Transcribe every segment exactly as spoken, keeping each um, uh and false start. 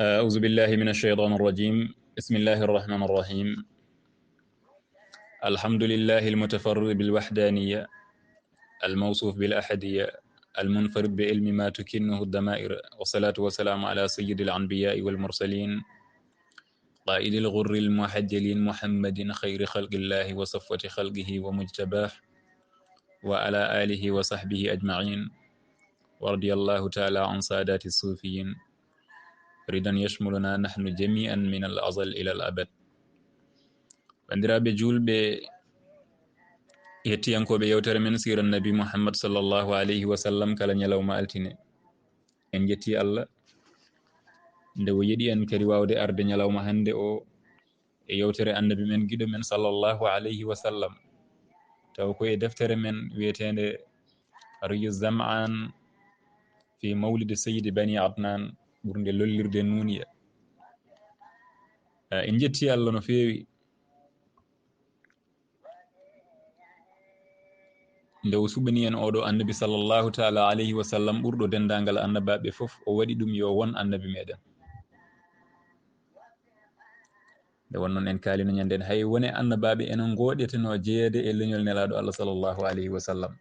أعوذ بالله من الشيطان الرجيم. بسم الله الرحمن الرحيم. الحمد لله المتفرد بالوحدانية، الموصوف بالأحدية، المنفرد بعلم ما تكنه الضمائر، والصلاة والسلام على سيد الأنبياء والمرسلين، قائد الغر المحجلين محمد خير خلق الله وصفوة خلقه ومجتباه، وعلى آله وصحبه أجمعين، ورضي الله تعالى عن سادات الصوفيين، رضا يشملنا نحن جميعا من الأزل إلى الأبد. Banndiraaɓe juulɓe, hettiyankooɓe yewtere men Siira Nabi Muhammad sallallahu alayhi wa sallam kala ñalawma altine, en njetti Allah nde o yeɗi en kadi waawde arde ñalawma hannde o e yewtere Annabi men giɗo men sallallahu alayhi wa sallam, taw ko e deftere men wiyeteende Riyu Zam'an fi Mawlidi Sayyidi Bani Adnan, ɓurnde lollirde nuuniya. Eh, en njetti Allah no feewi nde o suɓani en oɗo Annabi sallallahu taala alayhi wa sallam, ɓurɗo denndaangal annabaaɓe fof, o waɗi ɗum yo won Annabi meɗen. Nde won noon en kaalino ñande en, hay wone annabaaɓe ene ngooɗetenoo jeyeede e leñol Nelaaɗo Allah sallallahu alayhi wa sallam.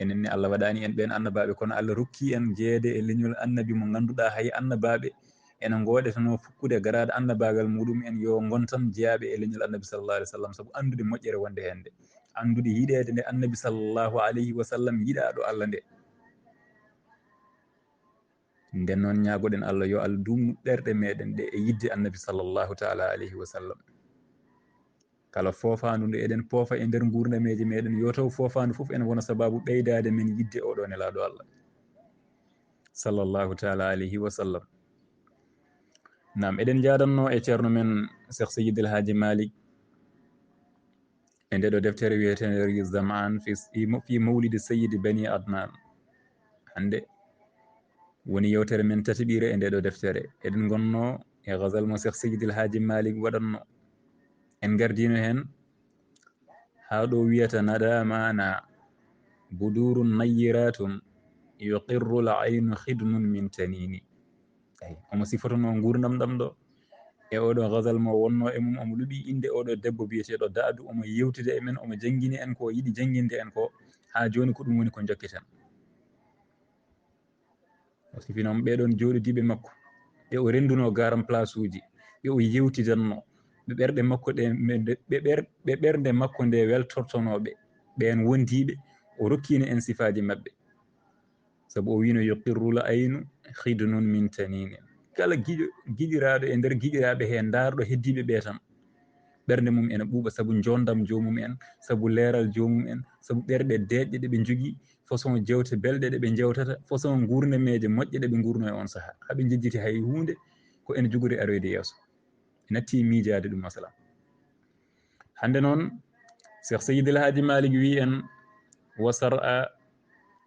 Enen ne Allah waɗaani en ɓeen annabaaɓe, kono Allah rokki en jeyeede e leñol Annabi mo ngannduɗaa hay annabaaɓe ene ngooɗetenoo fukkude garaade annabaagal muɗum en yo ngon tan jeyaaɓe e leñol Annabi sallallahu alayhi wa sallam, sabu anndude moƴƴere wonde heen nde, anndude yiɗeede nde Annabi sallallahu alayhi wa sallam yiɗaaɗo Allah nde. Nden noon ñaagoɗen Allah yo Allah duumnu ɓerɗe meɗen ɗe e yiɗde Annabi sallallahu taala alayhi wa sallam. Kala foofaandu ndu eɗen poofa e nder nguurnameeje meɗen, yo taw foofaandu fof ene wona sabaabu ɓeydaade men yiɗde oɗo Nelaaɗo Allah sallallahu taala alayhi wa sallam. Naam, eɗen njaadanno e ceerno men Cheikh Seydi El Hadji Malick e nde ɗo deftere wiyeteende Riyu Zam'an fi, fi mo-, fi Mawlidi Sayyidi Bani Adnan. Hannde woni yewtere men tataɓire e nde ɗo deftere. Eɗen ngonno e ghazal mo Cheikh Seydi El Hadji Malick waɗanno. En ngardino heen haa ɗo wiyata: "Nada mana budurun nayyiratun yuqirru al aynu khidnun min tanini." Eyi, omo sifotonoo nguurndam ɗam ɗo. E oɗo ghazal mo wonno e mum, omo luɓi innde oɗo debbo biyeteeɗo Daadu, omo yewtida e men, omo janngini en ko yiɗi jannginde en ko, haa jooni ko ɗum woni ko njokketen. O sifinooma ɓee ɗoon jooɗodiiɓe makko, ɓe o renndunoo garam place uji, ɓe o yewtidanno, ɓe ɓerɗe makko ɗe, ɓe ɓer-, ɓe ɓernde makko nde weltortonoo ɓe, ɓeen wondiiɓe, o rokkiino en sifaaji maɓɓe. Sabu o wiino: "Yuqirru l aynu khidnun min tanini." Kala giƴo-, giƴiraaɗo e nder giƴiraaɓe he ndaarɗo heddiiɓe ɓe tan, ɓernde mum ene ɓuuɓa sabu njoondam joomum en, sabu leeral joomum en, sabu ɓerɗe deeƴɗe ɗe ɓe njogii, façon jeewte belɗe ɗe ɓe njeewtata, façon nguurnameeje moƴƴe ɗe ɓe nguurno e on sahaa. Haa ɓe njejjiti hay huunde ko ene jogori aroyde yeeso. Natti e miijaade ɗum, masalan. Hannde noon, Cheikh Seydi El Hadji Malick wi en: "Wa sar'a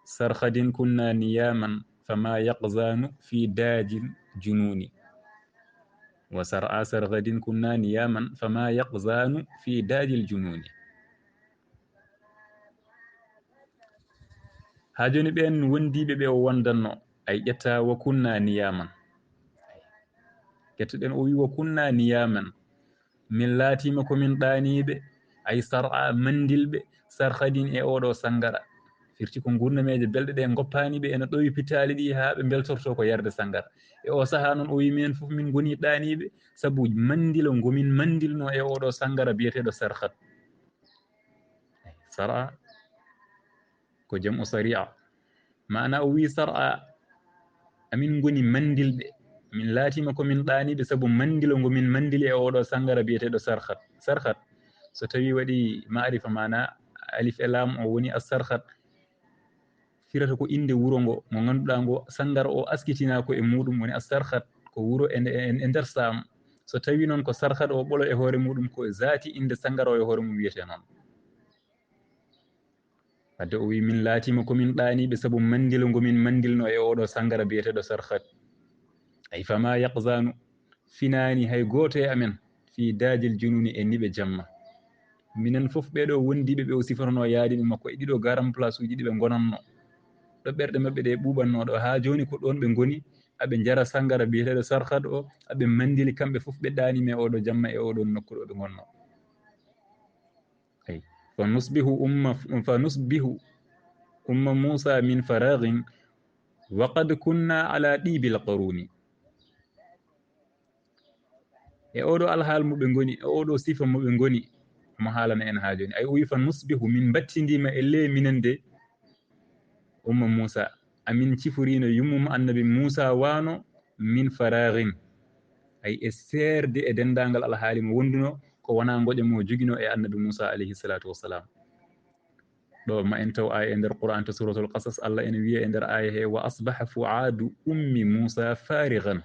sarhadin kunna niyaman, fama yaqzanu fi daajil jununi." Wa sar'a sarhadin kunna niyaman, fama yaqzanu fi daajil jununi. Haa jooni ɓeen wondiiɓe ɓe o wondanno, ay ƴetta: "Wa kunna niyaman." Ƴettuɗen, o wi: "Wa kunna niyaman." Min laatiima ko min ɗaaniiɓe, ay sar'a, manndilɓe, sarhadin, e oɗo sangara. Firti ko nguurnameeje belɗe ɗe ngoppaani ɓe, ene ɗowi pittaali ɗi haa ɓe mbeltorto ko yarde sangara. E o sahaa noon, o wi: "Minen fof min ngoni ɗaaniiɓe, sabu manndilo ngo min manndilno e oɗo sangara biyeteeɗo sarhat." Sar'a ko jam'u sari'a. Maana o wi: "Sar'a, amin ngoni manndilɓe. Min laatiima ko min ɗaaniiɓe sabu manndilo ngo min manndili e oɗo sangara biyeteeɗo sarhat." Sarhat, so tawi waɗi ma'rifa, maana alif e laam, o woni as-sarhat. Firata ko innde wuro ngo, mo ngannduɗaa ngo sangara o askitina ko e muɗum, woni as-sarhat, ko wuro e, e, e nder Saam. So tawi noon ko sarhat o ɓolo e hoore muɗum, ko zaati innde sangara o e hoore mum wiyete noon. Wadde o wi: "Min laatiima ko min ɗaaniiɓe sabu manndilo ngo min manndilno e oɗo sangara biyeteeɗo sarhat." Ay, fama yaqzanu, finaani hay gooto e amen, fi daajil jununi, e niɓe jamma. Minen fof ɓee ɗo wondiiɓe ɓe o sifotonoo yaadiiɓe makko e ɗiɗo garam place uji ɗi ɓe ngonanno, ɗo ɓerɗe maɓɓe ɗe ɓuuɓannoo ɗo, haa jooni ko ɗoon ɓe ngoni, aɓe njara sangara biyeteeɗo sarhat o, aɓe manndili kamɓe fof, ɓe ɗaani men oɗo jamma e oɗo nokku ɗo ɓe ngonno. Ay, fa nusbihu umma, fa nusbihu umma Musa min faraghin wa qad kunna ala ɗibil qaruni. E oɗo alhaal mo ɓe ngoni, e oɗo sifa mo ɓe ngoni, mo haalana en haa jooni. Ay, o wi fa nusbihu, min mbattindiima e le minen de, umma Muusa, amin ciforiino yummum annabi Muusa waano min faraghin, ay, e seerde e denndaangal alhaali mo wonduno ko wonaa ngoƴa mo jogino e annabi Muusa alayhi salatu wassalam. Ɗo ma en taw aaya e nder Qur'an to Suratul Qasas, Allah ene wiya e nder aaya he, "Wa asbaha fu'adu ummi Muusa farighan."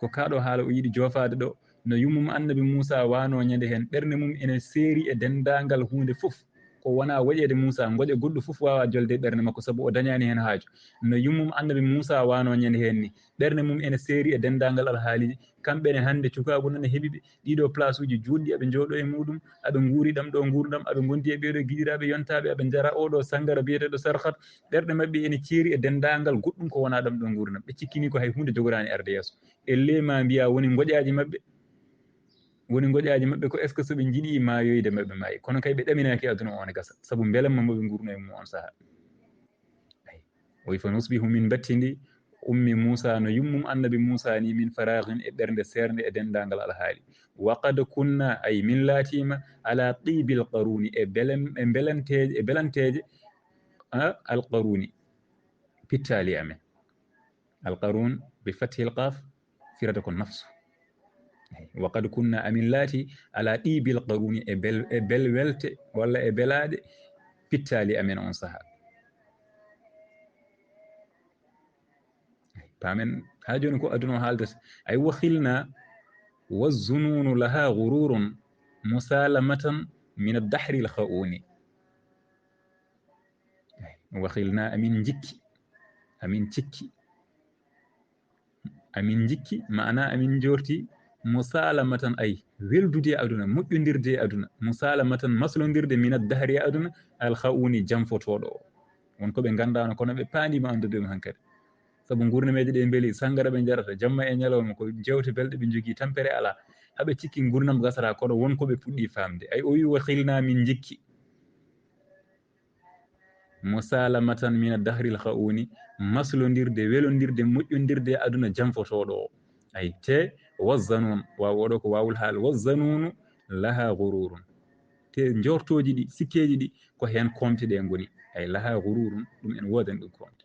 Ko kaa ɗo haala o yiɗi joofaade ɗo, no yummum annabi Muusa waano ñande heen, ɓernde mum ene seeri e denndaangal huunde fof. Ko wonaa woƴeede Muusa, ngoƴa goɗɗo fof waawaa jolde e ɓernde makko, sabu o dañaani heen haaju. No yummum annabi Muusa waano ñande heen ni, ɓernde mum ene seeri e denndaangal alhaaliiji. Kamɓe ne hannde cukaagu nana heɓi ɓe, ɗiɗo place uji juutɗi aɓe njooɗo e muɗum, aɓe nguuri ɗam ɗo nguurndam, aɓe ngondi e ɓeeɗo giɗiraaɓe yontaaɓe, aɓe njara oɗo sangara biyeteeɗo sarhat. Ɓerɗe maɓɓe ene ceeri e denndaangal goɗɗum ko wonaa ɗam ɗo nguurndam. Ɓe cikkini ko hay huunde jogoraani arde yeeso. E le ma mbiya woni ngoƴaaji maɓɓe, woni ngoƴaaji maɓɓe ko est-ce que so ɓe njiɗi maayoyde maɓɓe maayi. Kono kay ɓe ɗaminaaki aduna o ne gasa, sabu mbelamma mo ɓe nguurno e mum on sahaa. Ay. O wi, "Fa nusbihu", min mbattindi ummi Muusa no yummum annabi Muusa ni, min faraghin, e ɓernde seernde e denndaangal alhaali. Wa qad kunna, ay, min laatiima, ala tibil qaruni, e belem-, e belanteeje, e belanteeje, a, al qaruni, pittaali amen. Al qarun bi fathil qaf, firata ko nafsu. Ay, wa qad kunna, amin laati, ala ɗibil qaruni, e bel-, e bel welte, walla e belaaɗe pittaali amen on sahaa. Ay, paamen, haa jooni ko aduna o haaldata. Ay, wa khilna wa zununu laha ghururun musalamatan min ad-dahri al-kha'uni. Ay, wa khilna, amin njikki, amin cikki. Amin njikki, maana amin njorti, musalamatan, ay, weldude e aduna, moƴƴondirde e aduna, musalamatan, maslondirde, min ad-dahri, e aduna, al-kha'uni, janfotooɗo o. Won ko ɓe nganndaano, kono ɓe paandiima anndude ɗum hankadi. Sabu nguurnameeje ɗe mbeli, sangara ɓe njarata, jamma e ñalawma, ko jeewte belɗe ɓe njogii, tampere alaa. Haɓe cikki nguurndam gasata, kono won ko ɓe puɗɗii faamde. Ay, o wi, wa khilna, min njikki. Musalamatan min ad-dahri al-kha'uni, maslondirde, welondirde, moƴƴondirde e aduna janfotooɗo o. Ay, te wazzanun, waaw oɗo ko waawul haal, wazzanunu laha ghururun. Te njortooji ɗi, sikkeeji ɗi, ko heen koomte ɗe ngoni. Ay, laha ghururun, ɗum en woodani ɗum koomte.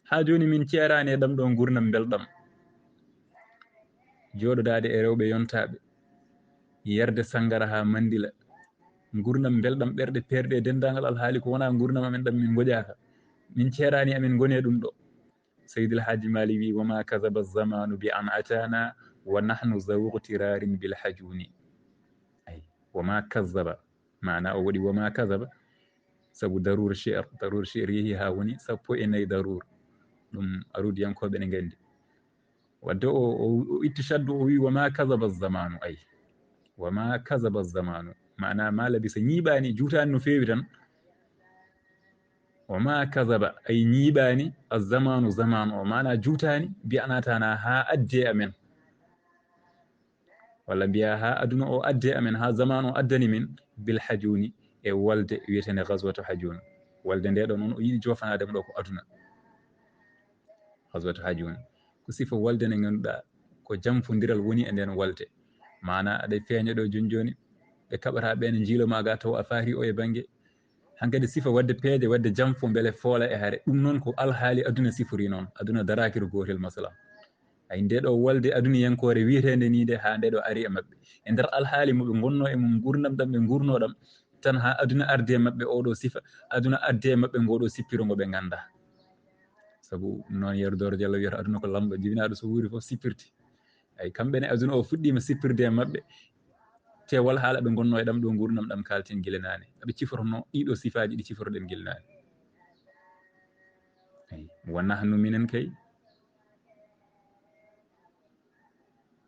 Haa jooni min ceeraani e ɗam ɗo nguurndam mbelɗam. Jooɗodaade e rewɓe yontaaɓe, yarde sanngara haa manndila. Nguurndam mbelɗam, ɓerɗe peerɗe e denndaangal alhaali ko wonaa nguurndam amen ɗam min ngoƴaaka. Min ceeraani, amin ngoni e ɗum ɗo. Seydi El Hadji Malick wi, "Wa ma kadhaba zamanu bi an atana, wa nahnu zawu iqtirarin bil hajuni." Ay, wa ma kadhaba. Maana o waɗi wa ma kadhaba, sabu daruur shi'r, daruur shi'r yehi haa woni sappo e nayi daruur. Ɗum aruudiyankooɓe ne nganndi. Wadde o, o, o itti shaddu, o wi, "Wa ma kadhaba zamanu", ay. "Wa ma kadhaba zamanu." Maana ma labisa, ñiiɓaani, juutaani no feewi tan. "Wa ma kadhaba", ay, ñiiɓaani, az-zamanu, zamanu o. Maana juutaani, bi an atana, haa addi e amen. Walla mbiya haa aduna o addi e amen, haa zamanu o addani min, bil hajuni, e wolde wiyeteende ghazwatu hajun. Wolde nde ɗo noon o yiɗi joofanaade mo ɗo ko aduna. Ghazwatu hajun. Ko sifa wolde nde ngannduɗaa ko janfondiral woni e nden wolde. Maana aɗa feeña ɗo jooni jooni, ɓe kaɓata ɓe ne njiilo ma ga taw a faari o e bannge. Hankadi sifa waɗde peeje, waɗde janfo mbele foola e hare. Ɗum noon ko alhaali aduna sifori noon. Aduna daraaki to gootel, masalan. Ay, nde ɗo wolde aduniyankoore wiyeteende ni nde, haa nde ɗo ari e maɓɓe. E nder alhaali mo ɓe ngonno e mum, nguurndam ɗam ɓe nguurno ɗam, tan haa aduna arde e maɓɓe oɗo sifa, aduna arde e maɓɓe ngoɗo sippiro ngo ɓe ngannda. Sabu noon Yero Dooro Jallo wiyata aduna ko lamba, jibinaaɗo so wuuri fof sippirte. Ay, kamɓe ne aduna o fuɗɗiima sippirde e maɓɓe, te wal haala ɓe ngonno e ɗam ɗo nguurndam ɗam kaalten gila naane. Aɓe ciforno ɗiɗo sifaaji ɗi ciforɗen gila naane. Ay, wa nahnu minen kay,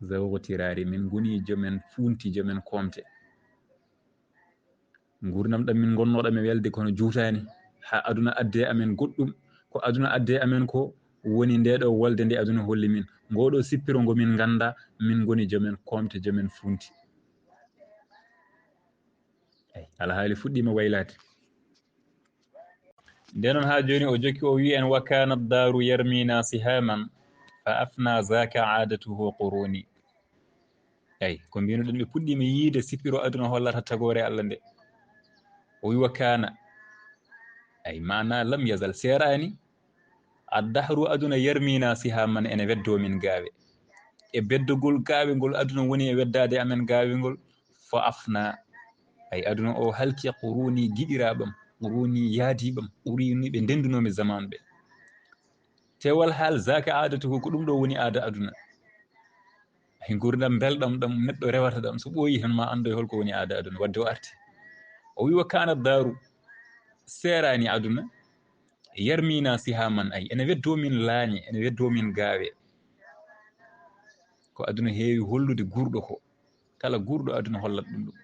zawqu tiraari, min ngoni jomen fuunti, jomen koomte. Nguurndam ɗam min ngonno ɗam e welde kono juutaani. Haa aduna adde amen goɗɗum, ko aduna adde amen ko woni nde ɗo wolde nde aduna holli min. Ngo ɗo sippiro ngo min ngannda, min ngoni jomen koomte, jomen funti. Eyi, alhaali fuɗɗiima waylaade. Nde noon haa jooni o jokki o wi'i en, "Wa kaanat daaru yarmina sihaman, fa afna zaka aadatuhu quruni." Eyi, ko mbinuɗen ɓe puɗɗiima yiide sippiro aduna hollata tagoore Allah nde. O wi'i, "Wa kaana." Eyi, maana lam yazal seeraani. Addahru aduna yarmina sihaman ene weddo min gaawe. E beddogol gaawe ngol aduna woni e weddaade amen gaawe ngol, fa afna. Ay aduna o halki quruni giɗiraaɓam, quruni yaadiiɓam, quruni ɓe ndendunoomi zaman ɓe. Teewal haal zaka aadatuhu ko ɗum ɗo woni aada aduna. Ay nguurndam mbelɗam ɗam neɗɗo rewata ɗam so ɓooyi heen ma anndoy holko woni aada aduna wadde o arti. O wi wa kaana daaru seeraani aduna yarmina sihaman ay ene weddo min laañe, ene weddo min gaawe. Ko aduna heewi hollude guurɗo ko. Kala guurɗo aduna hollat ɗum ɗum.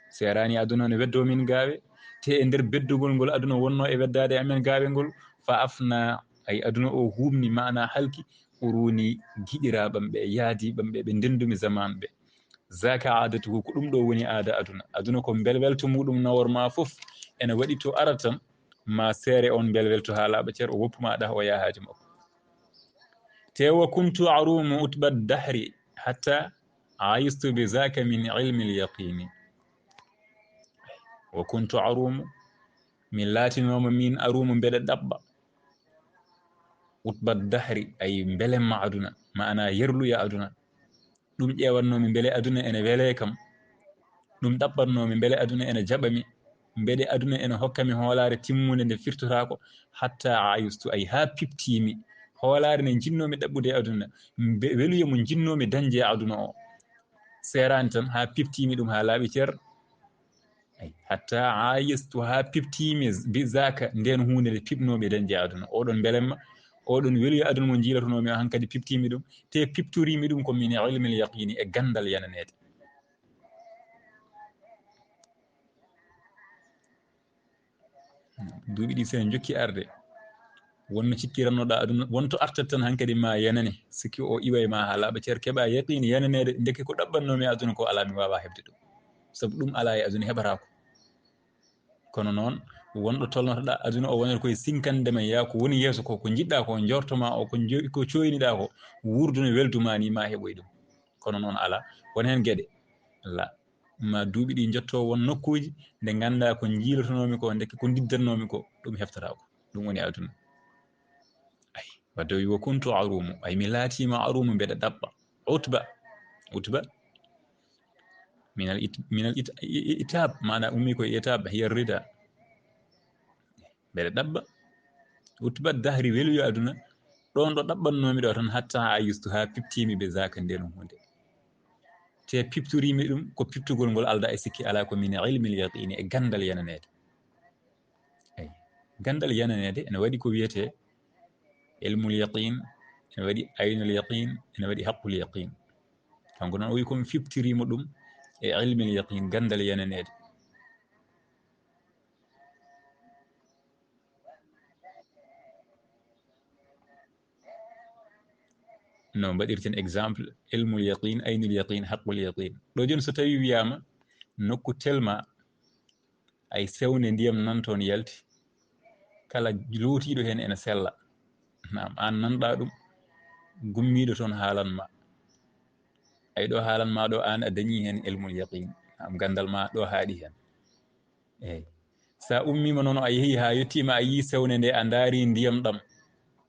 Seeraani aduna ne weddo min gaawe, te e nder beddugol ngol aduna wonno e weddaade amen gaawe ngol, fa afna ay aduna o huumni maana halki, quruni giɗiraaɓam ɓe, yaadiiɓam ɓe, ɓe ndendumi zaman ɓe. Zaka aadatuhu ko ɗum ɗo woni aada aduna. Aduna ko mbelwelto muɗum nawor ma fof ene waɗi to arata tan ma seere on mbelwelto haa laaɓa cer o woppu ma ɗah o yaha haaji makko. Te wa kuntu arumu utba dahri hatta ayistu bi zaka min ilmi al yaqini. Wa kuntu arumu, min laatinooma min arumu mbeɗa ɗaɓɓa utba dahri ay mbelemma aduna maana yerluya aduna. Ɗum ƴeewannoomi mbele aduna ene welee kam. Ɗum ɗaɓɓannoomi mbele aduna ene jaɓa mi. Mbeɗe aduna ene hokka mi hoolaare timmunde nde firtotaako hatta ayustu ay haa piptiimi. Hoolaare nde njinnoomi ɗaɓɓude e aduna, mbe-, weluye mo njinnoomi dañde e aduna o. Seeraani tan haa piptiimi ɗum haa laaɓi cer. Ay, hatta ayistu haa piptiimi bi zaka nden huunde nde piɓnoomi dañde e aduna. Oɗon mbelemma, oɗon weluye aduna mo njiilatonoomi o hankadi piptiimi ɗum. Te piptoriimi ɗum ko min ilmil yaqini e ganndal yananeede. Duuɓi ɗi sen jokki arde, wonno cikkirannoɗa aduna, wonto artat tan hankadi ma yanane, sikki o iway ma haa laaɓa cer keɓa yaqini yananeede, ndeke ko ɗaɓɓannoomi aduna ko alaa mi waawa heɓde ɗum. Sabu ɗum alaa e aduna heɓataako. Kono noon, wonɗo tolnotoɗa aduna o wonata koye sinkande ma yaa ko woni yeeso ko, ko njiɗɗa ko, jorto ma o, ko jo-, ko coyniɗa ko, wuurduno weldu ma ni ma heɓoy ɗum. Kono noon alaa. Won heen geɗe. La. Ma duuɓi ɗi njotto won nokkuuji nde ngannda ko njiilotonoomi ko, ndeke ko ndiddannoomi ko, ɗum heftataako. Ɗum woni aduna. Ay, wadde o wi wa kuntu arumu. Ay, mi laatiima arumu mbeɗa ɗaɓɓa. Utba. Utba. Minal it-, minal it-, i-, i-, itab, maana ummi ko e itab, hiya rida. Mbeɗa ɗaɓɓa. Utba dahri weluyo aduna. Ɗon ɗo ɗaɓɓannoomi ɗo tan hatta a yustu haa piptiimi be zaka nden huunde. Te piptoriimi ɗum ko piptugol ngol alda e sikki alaa ko min ilmil yaqini e ganndal yananeede. Eyi. Ganndal yananeede ene waɗi ko wiyetee ilmul yaqin, ene waɗi aynul yaqin, ene waɗi haqqul yaqin. Kanko noon o wi ko mi fiptiriima ɗum e ilmil yaqin, ganndal yananeede. No mbaɗirten exemple, ilmul yaqin, aynul yaqin, haqqul yaqin. Ɗo jooni so tawi wiyaama nokku telma ay sewnde ndiyam nan toon yalti, kala lootiiɗo heen ene sella. Naam, aan nanɗa ɗum, gummiiɗo toon haalan ma. Ay ɗo haalan ma ɗo aan a dañi heen ilmul yaqin. Naam, ganndal ma ɗo haaɗi heen. Eyi. Sa ummiima noon a yehi haa yettiima a yii sewnde nde a ndaari ndiyam ɗam.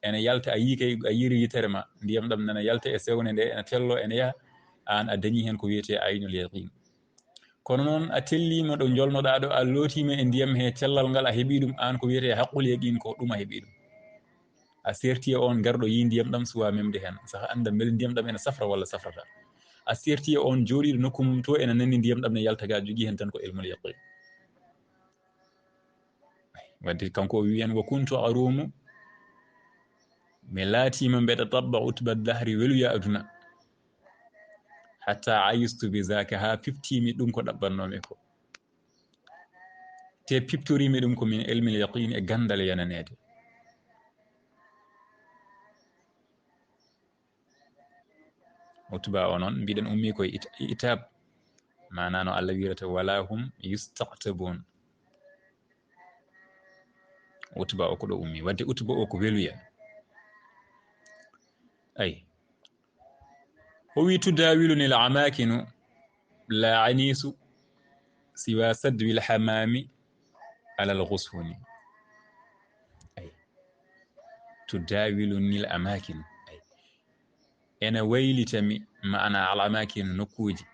Ene yalta a yii kay a yiiri yitere ma. Ndiyam ɗam nana yalta e sewnde nde ene tello ene yaha. Aan a dañi heen ko wiyetee aynul yaqin. Kono noon a telliima ɗo njolnoɗaa ɗo a lootiima e ndiyam he cellal ngal a heɓi ɗum aan ko wiyetee haqqul yaqin ko ɗum a heɓi ɗum. A serti e on garɗo yii ndiyam ɗam suwa memde heen. Saha annda mbele ndiyam ɗam ene safra walla safrata. A serti e on jooɗiiɗo nokku mum to ene nani ndiyam ɗam ne yalta ga jogii heen tan ko ilmul yaqin. Wadde kanko o wiyan wa kuntu arumu, mi laatiima mbeɗa ɗaɓɓa utba dahri weluya aduna. Hatta ayustu bi zaka haa piptiimi ɗum ko ɗaɓɓannoomi ko. Te piptoriimi ɗum ko min ilmil yaqiini, e ganndal yananeede. Utba o noon, mbiɗen ummi koye it-, itab, maanaa no Allah wiyrata, "Wala hum yusta'tabun." Utba o ko ɗo ummi. Wadde Utba o ko weluya. Ay. O wi, "Tudawiluni al amakinu la anisu siwa sadwil hamami alal ghusuni." Ay. "Tudawiluni al amakin." Ay. Ene waylita mi, maana al amakin, nokkuuji.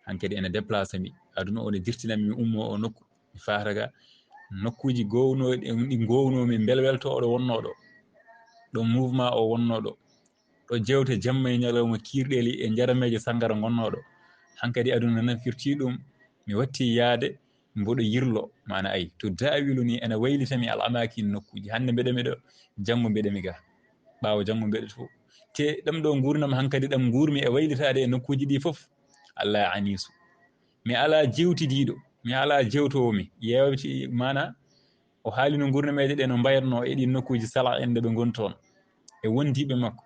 Hankadi ene déplacé mi. Aduna o ne dirtina mi, mi ummo o nokku. Mi fahata ga nokkuuji gownooɗi, ɗi gownoomi mbelwelto oɗo wonnooɗo. Ɗo mouvement o wonnooɗo. Ɗo jewte jamma e ñalawma, kiirɗeeli e njarameeje sanngara ngonnooɗo. Hankadi aduna nafirti ɗum. Mi watti yaade mboɗo yirlo, maana ay, "Tudawiluni", ene waylita mi al amakin, nokkuuji. Hannde mbeɗa mi ɗo, janngo mbeɗa mi ga, ɓaawo janngo mbeɗa to. Te ɗam ɗo nguurndam hankadi ɗam nguurmi e waylitaade e nokkuuji ɗi fof. Allah anisu. Mi alaa jewtidiiɗo, mi alaa jewtoowo mi. Yewti, maana, o haali no nguurndam meeɗen ɗe no mbayatnoo e ɗin nokkuuji sala en ɗe ɓe ngoni toon. E wondiiɓe makko.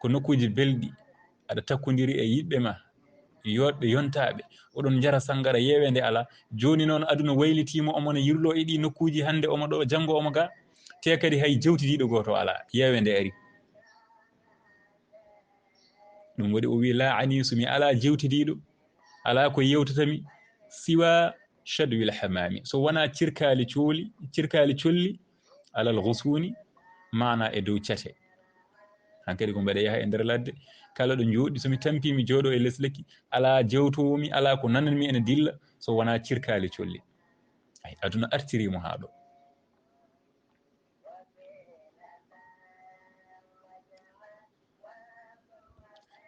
Ko nokkuuji belɗi, aɗa takkondiri e yiɓɓe ma, yooɗɓe, yontaaɓe, oɗon njara sanngara, yeeweende alaa. Jooni noon, aduna waylitiima, omo no yirloo e ɗii nokkuuji, hannde omo ɗo, janngo omo ga, te kadi hay jewtidiiɗo gooto alaa, yeeweende ari. Ɗum waɗi o wi, "La anisu", mi alaa jewtidiiɗo, alaa ko yewtata mi, "siwa shadwil hamami", so wonaa cirkaali cooli, cirkaali colli, "alal ghusuni", maana e dow cate. Hankadi ko mbeɗa yaha e nder ladde, kala ɗo njooɗi, so mi tampi, mi jooɗo e les lekki, alaa jewtoowo mi, alaa ko nananmi ene dilla, so wonaa cirkaali colli. Ay, aduna artiri mo haa ɗo.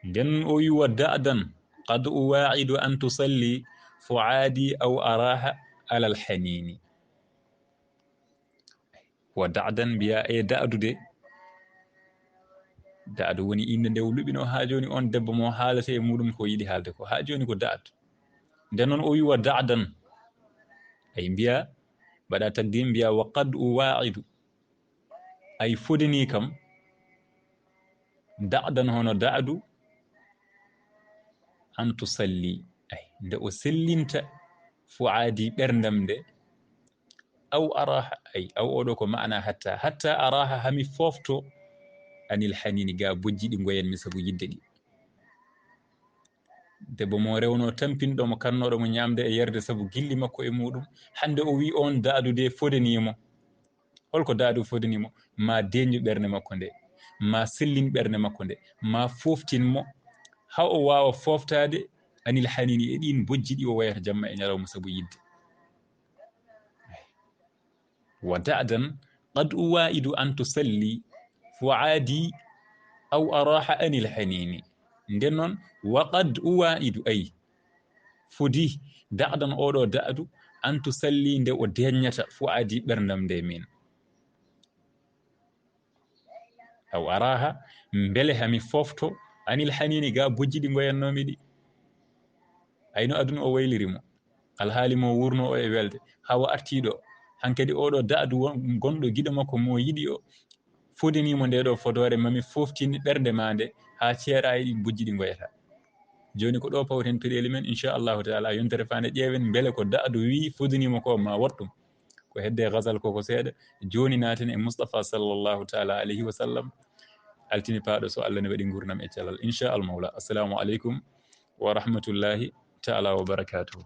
Nden o wi, "Wa da'dan qad uwa'idu an tusalli fu'adi aw araha alal hanini." Wa da'dan, mbiya e da'du de. Da'du woni innde nde o luɓino haa jooni, on debbo mo haalata e muɗum ko yiɗi haalde ko. Haa jooni ko da'du. Nden noon o wi, "Wa da'dan." Ay mbiya, mbaɗa taqdim, mbiya, "Wa qad uwa'idu." Ay fodani kam, da'dan hono da'du, an tusalli. Ay, nde o sellinta fu'adi ɓerndam nde, aw araha, ay, aw oɗo ko maana hatta, hatta araha hami foofto anil hanini ga bojji ɗi ngoyanmi sabu yidde ɗi. Debbo mo rewno tampinɗo mo, kannooɗo mo ñaamde e yarde sabu gilli makko e muɗum, hannde o wi on da'du de fodani mo. Holko da'du fodani mo? Ma deeñu ɓernde makko nde, ma sellin ɓernde makko nde, ma fooftin mo, haa o waawa fooftaade anil hanini e ɗiin bojji ɗi o wayata jamma e ñalawma sabu yidde. Wa da'dan qad uwa'idu an tusalli fu'adi aw araha anil hanini. Nden noon, wa qad uwa'idu, ay, fodi da'dan oɗo da'du, an tusalli nde o deeñata fu'adi ɓerndam nde min. Aw araha, mbele hami foofto, anil hanini ga bojji ɗi ngoyannoomi ɗi. Ay no aduna o wayliri mo. Alhaali mo wuurno o e welde, hawa artiiɗo. Hankadi oɗo da'du won-, gonɗo giɗo makko mo yiɗi o, fodani mo nde ɗo fodoore, mami fooftin ɓernde ma nde, haa ceeraa e ɗi bojji ɗi ngoyata. Jooni ko ɗo pawten peɗeeli men, inchallahu taala, yontere faande ƴeewen mbele ko da'du wi fodani mo ko ma waɗ ɗum. Ko hedde ghazal ko, ko seeɗa. Jooni naaten e Mustafa sallallahu taala alayhi wa sallam. Altine paaɗo so Allah ne waɗi nguurndam e calal. Inchallah mawla. Assalamu aleykum wa rahmatullahi taala wa barakatuhu.